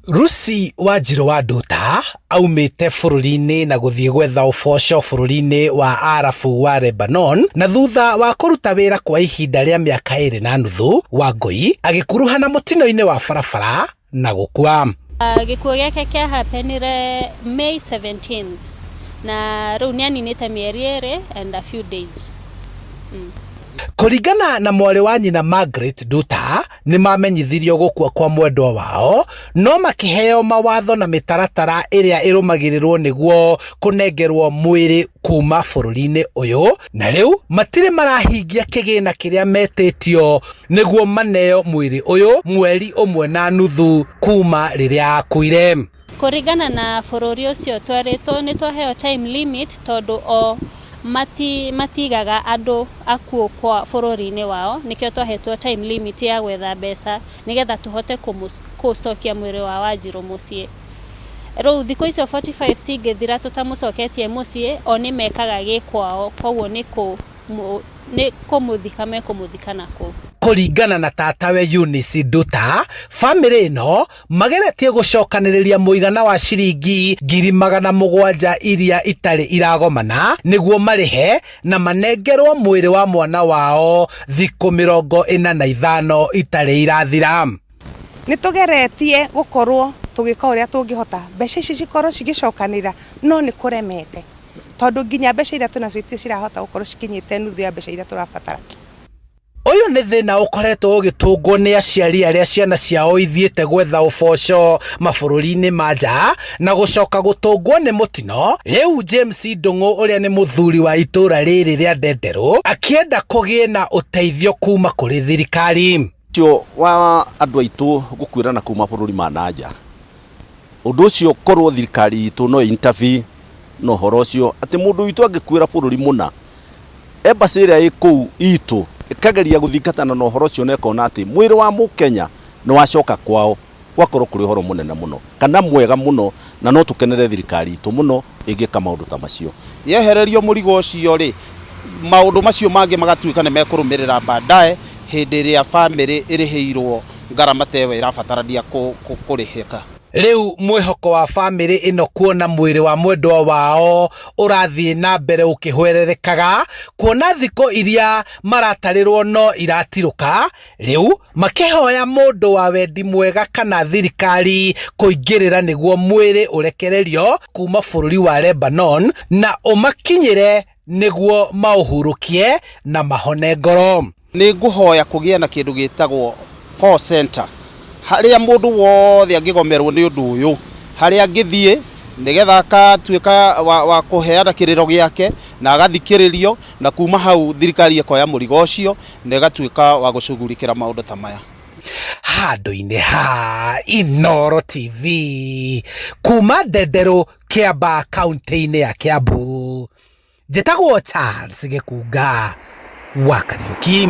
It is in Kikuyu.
Lucy Wanjirũ wa Nduta aumĩte bũrũri-inĩ na gũthiĩ gwetha ũboco bũrũri-inĩ wa Arabu wa Lebanon, na thutha wa kũruta wĩra kwa ihinda rĩa mĩaka ĩrĩ na nuthu, Wangũi agĩkuruhana mũtino-inĩ wa barabara na gũkua. Gĩkuũ gĩake kĩa happenire May 17 na rĩu nĩ aninĩte mĩeri ĩrĩ and a few days. Kũringana na mwarĩ wa nyina Margaret Nduta, nĩ mamenyithirio gũkua kwa mwendwa wao, no makĩheo mawatho na mĩtaratara ĩrĩa ĩrũmagĩrĩrwo nĩguo kũnengerwo mwĩrĩ kuma bũrũri-inĩ ũyũ, na rĩu matirĩ marahingia kĩgĩna kĩrĩa metĩtio nĩguo maneo mwĩrĩ ũyũ mweri ũmwe na nuthu kuma rĩrĩa akuire. Kũringana na bũrũri ũcio twerĩtwo nĩ twaheo time limit tondũ o mati matigaga andũ akuũ kwa bũrũri-inĩ wao, nĩkĩo twahetwo time limit ya gwetha mbeca nĩgetha tũhote kũcokia mwĩrĩ wa Wanjirũ mũciĩ. Rĩu thikũ icio 45 cingĩthira tũtamũcoketie mũciĩ, o nĩ mekaga gĩkwao, koguo nĩ kũmũthika mekũmũthika nakũu. Kũringana na tatawe Eunice Nduta, bamĩrĩ ĩno mageretie gũcokanĩrĩria mũigana wa ciringi 700,000 iria itarĩ iragomana nĩguo marĩhe na manengerwo mwĩrĩ wa mwana wao thikũ 45 itarĩ irathira. Nĩ tũgeretie gũkorwo tũgĩka ũrĩa tũngĩhota mbeca ici cikorwo cigĩcokanĩrĩra, no nĩ kũremete tondũ nginya mbeca iria twĩnacio itirĩ cirahota gũkorwo cikinyĩte nuthu ya mbeca iria tũrabatara. Ũyũ nĩ thĩna ũkoretwo ũgĩtũngwo nĩ aciari arĩa ciana ciao ithiĩte gwetha ũboco mabũrũri-inĩ ma nja na gũcoka gũtũngwo nĩ mũtino. Rĩu James Ndũng'ũ ũrĩa nĩ mũthuri wa itũũra rĩrĩ rĩa Ndenderũ akĩenda kũgĩe na ũteithio kuma kũrĩ thirikari. Ũcio wa andũ aitũ gũkuĩra na kũu mabũrũri ma na nja, ũndũ ũcio korwo thirikari itũ no intervene na ũhoro ũcio atĩ mũndũ witũ angĩkuĩra bũrũri mũna, embassy ĩrĩa ĩ kũu itũ ĩkageria gũthingatana na ũhoro ũcio na ĩkona atĩ mwĩrĩ wa mũkenya nĩ wacoka kwao, gwakorwo kũrĩ ũhoro mũnene mũno kana mwega mũno, na no tũkenere thirikari itũ mũno ĩngĩka maũndũ ta macio. Yehererio mũrigo ũcio rĩ, maũndũ macio mangĩ magatuĩka nĩ mekũrũmĩrĩra baadaye hĩndĩ ĩrĩa bamĩrĩ ĩrĩhĩirwo ngarama ta ĩyo ĩrabatarania kũrĩhĩka. Rĩu mwĩhoko wa bamĩrĩ ĩno kuona mwĩrĩ wa mwendwa wao ũrathiĩ na mbere ũkĩhwererekaga, kuona thikũ iria maratarĩrwo no iratirũka, rĩu makĩhoya mũndũ wa wendi mwega kana thirikari kũingĩrĩra nĩguo mwĩrĩ ũrekererio kuma bũrũri wa Lebanon na ũmakinyĩre nĩguo maũhurũkie na mahone ngoro. Nĩ ngũhoya kũgĩe na kĩndũ gĩtagwo call center harĩa mũndũ wothe angĩgomerwo nĩ ũndũ ũyũ, harĩa angĩthiĩ nĩgetha akatuĩka wa kũheana kĩrĩro gĩake na agathikĩrĩrio, na kuma hau thirikari ĩkoya mũrigo ũcio na ĩgatuĩka wa gũcugurikĩra maũndũ ta maya. Handũ-inĩ ha Inooro TV kuma Ndenderũ, Kĩambaa, kaunti-inĩ ya Kiambu, njĩtagwo Charles Gĩkunga wa Kariũki.